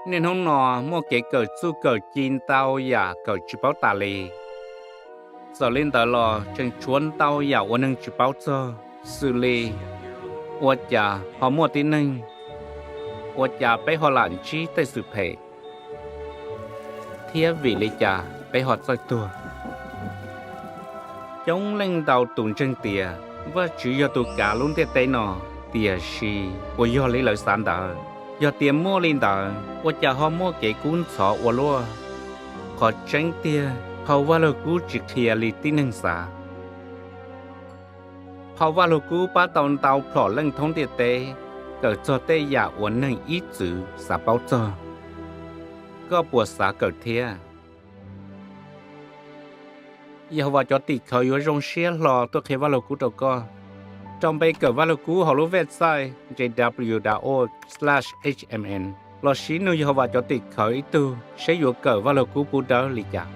Niaj hnub no muaj kev kawm txuj kawm ci ntau yam kawm tsis paub tas li. Txawm li ntawd los tseem tshuav ntau yam uas neeg tsis paub txog, xws li: Ua cas ho muaj tib neeg? Ua cas peb ho lam ntsib tej xwm phem? Thiab vim li cas peb ho txawj tuag? Coob leej ntau tus ntseeg tias Vajtswv yog tus kav lub ntiaj teb no, tiam sis puas yog li lawv xav ntawd? Yog tias muaj li ntawd, ua cas ho muaj kev kub ntxhov ua luaj? Qhov tseeb tiag, Phau Vaj Lug Kub tsis qhia li tib neeg xav. Phau Vaj Lug Kub pab tau ntau plhom leej thoob ntiaj teb kawm txog tej yam uas neeg ib txwm xav paub txog. Koj puas xav kawm thiab? Yehauvas cov tim khawv yuav zoo siab hlo tuaj qhia Vaj Lug Kub rau koj. Rau npe kawm Vaj Lug Kub hauv lub website J W dot org slash H M N, lossis nug Yehauvas cov tim khawv ib tug seb yuav kawm Vaj Lug Kub pub dawb li cas.